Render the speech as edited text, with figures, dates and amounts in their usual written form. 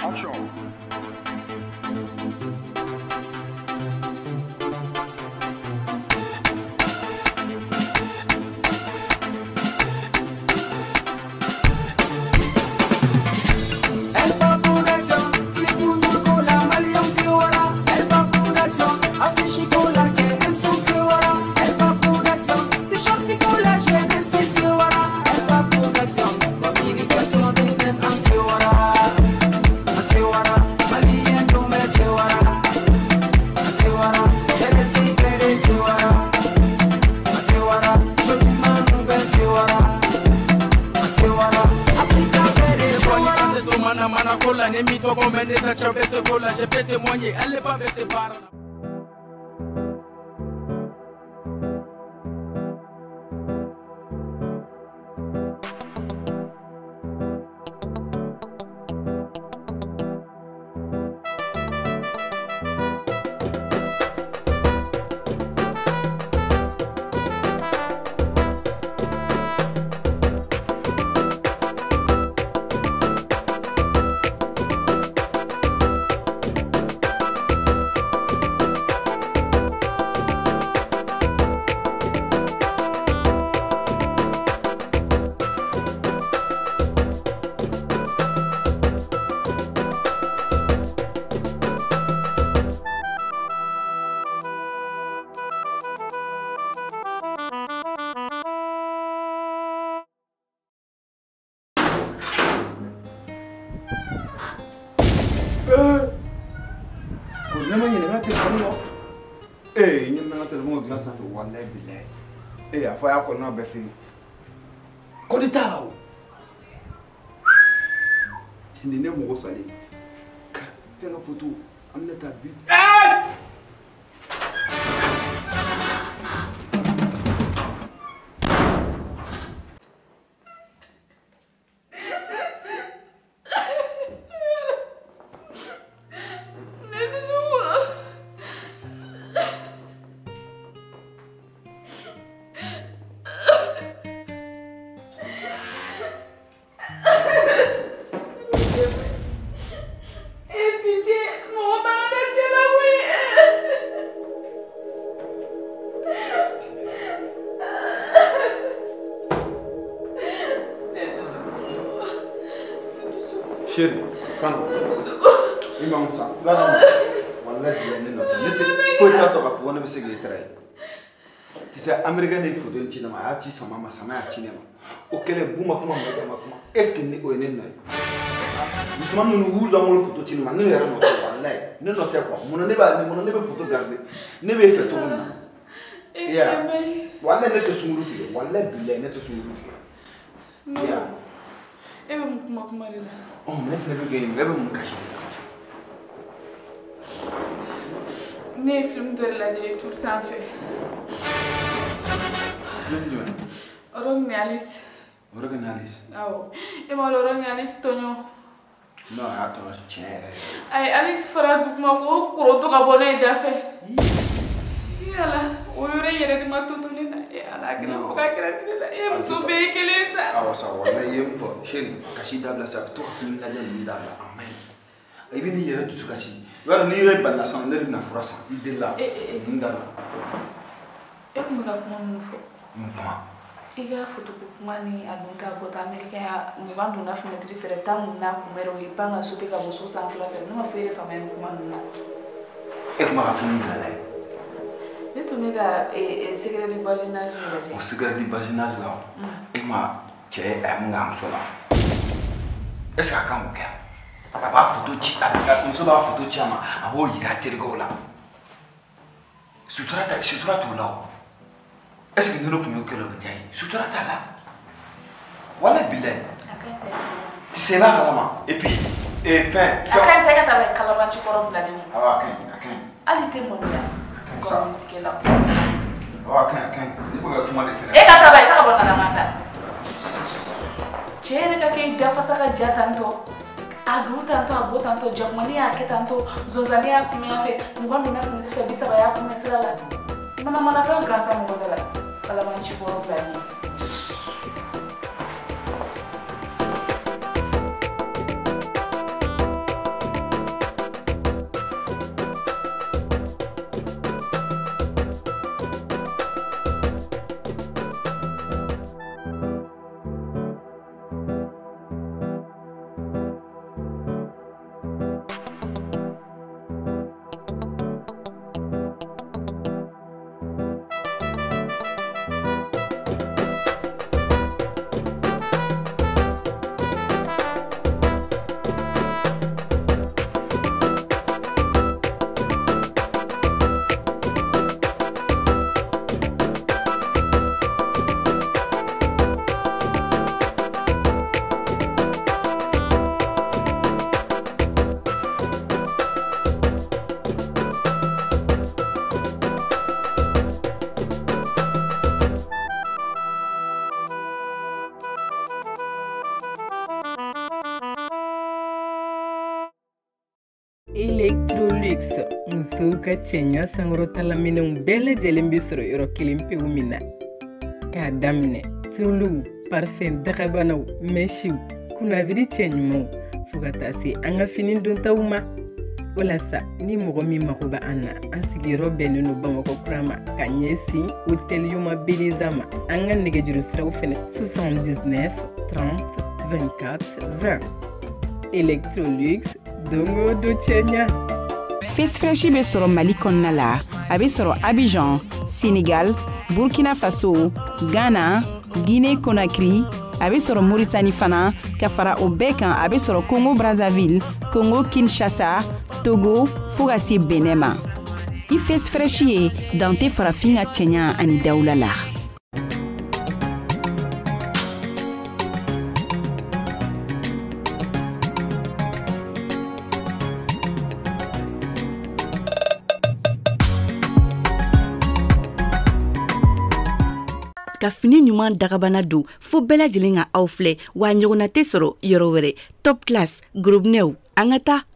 Action. Je peux témoigner, elle n'est pas baissée par là. A fɔ a y'a kɔnɔna bɛɛ feere kɔdi t'a la o nin ne mɔgɔ salen ka fɛn ka foto an bɛna taa bi. Chérie, kana. I ma sa. Wallahi ne nɔ tɛ. Ne tɛ foyi t'a tɔ k'a fɔ ko ne bɛ se k'e trahir. Tu sais, américain de photo in ci ne ma, a y'a ci Sama ma, Sama y'a ci ne ma. O kɛlen Buma kuma Mayiga ma kuma. Est ce que ni o ye ne nɔ ye? Musoman minnu y'u lankolon photo ci ne ma, ne yɛrɛ nɔ tɛ wallahi. Ne nɔ tɛ quoi. Munna ne b'a munna ne bɛ photo garder? Ne b'e fɛ cogo min na. I y'a ye? Wallahi ne tɛ sunkuru tigɛ. Wallahi bilahi ne tɛ sunkuru tigɛ. I y'a ye? E bɛ mun kuma kuma de la? Ɔ ne fana bɛ kɛ ɲininka, e bɛ mun kasi de la? Ne ye film dɔ de lajɛ YouTube sanfɛ. Film jumɛn? Rock ni Alice. Rock ni Alice? Awɔ. E m'a dɔn Rock ni Alice tɔɲɔ. Non, a y'a tɔɲɔ tiɲɛ yɛrɛ yɛrɛ. Ayi Alice fara duguma k'o koroto ka bɔ n'a ye da fɛ. Yala o yɔrɔ in yɛrɛ de ma to to ne na. E Ala a kɛra fo k'a kɛra ne de la. E muso bɛɛ ye kelen sa. Awɔ sa walahi i ye min fɔ chérie kasi dabila sa to ka film lajɛ ninnu dabila a man ɲi. I bɛ n'i yɛrɛ dusu kasi. I b'a dɔn n'i yɛrɛ banna sisan ne de bɛna fura san i delila ninnu dabila. E tun bɛ ka kuma minnu fɔ. Mun kuma? I ka photo ko kuma ni a don ta bɔ ta américain ya mugan donna fenêtre fɛ tan mun n'a kunbɛn o y'i pan ka sauter ka bɔ so sanfɛla fɛ ne ma fɔ e de faamaya nin kuma ninnu na. E tun b'a ka film bila la ye. Ne tun bɛ ka secret du voisinage lajɛ. O secret du voisinage la e ma cɛ a ye mun k'a muso la est ce que a kan k'o kɛ? A b'a photo ci a muso b'a photo ci a ma a b'o yira a terikɛw la sutura ta sutura t'o la o est ce que ne tun y'o kɛ o bɛ diya ye sutura t'a la walahi bilahi. A ka ɲi sa. Tu sais i b'a kalama et puis fɛn. A ka ɲi sa i ka taa kalabanci kɔrɔ bilalen. Awɔ a ka ɲi a ka ɲi. Hali i tɛ maloya. Tigɛ la. Awɔ a ka ɲi a ka ɲi ne bɛ ka kuma de fɛ. E ka taa ba i ka bɔ nana da. Cɛ yɛrɛ ka kɛ i dafasa ka ja tantɔ a dun tantɔ a bɔ tantɔ jakumani y'a kɛ tantɔ zonzanni y'a kunbɛn yan fɛ mugan donna fenêtre fɛ bi saba y'a kunbɛn sira la manamanakan gansan mɔgɔ da la kalabanci kɔrɔ bilalen. Electrolux, musow ka cɛɲa sankɔrɔtalaminɛnw bɛɛ lajɛlen bɛ sɔrɔ yɔrɔ kelen pewu min na. K'a daminɛ tuluw, parfɛn dagabanaw, mɛsiw, kunnabiri cɛ ɲumanw, fo ka taa se an ka fini dontaw ma. O la sa, ni mɔgɔ min mago bɛ an na, an sigiyɔrɔ bɛnnen don Bamakɔ kura ma, ka ɲɛsin Hôtel Yoma Beleza ma. An ka nɛgɛjuru siraw fɛnɛ: 79 30 24 20. Electrolux, don o don cɛɲa. Face Fresh bɛ sɔrɔ Mali kɔnɔna la, a bɛ sɔrɔ Abidjan, Sénégal, Burkina Faso, Ghana, Guinée Conakry, a bɛ sɔrɔ Mauritanie fana. Ka fara o bɛɛ kan, a bɛ sɔrɔ Congo Brazzaville, Congo Kinshasa, Togo, fo ka se Benin ma. I Face Fresh ye dan tɛ farafin ka cɛɲa ani dawula la. Ka fini ɲuman dagabana don fo bɛɛ lajɛlen ka aw filɛ, wa ɲɔgɔnna tɛ sɔrɔ yɔrɔ wɛrɛ. Top Class Gorobinɛw, an ka taa.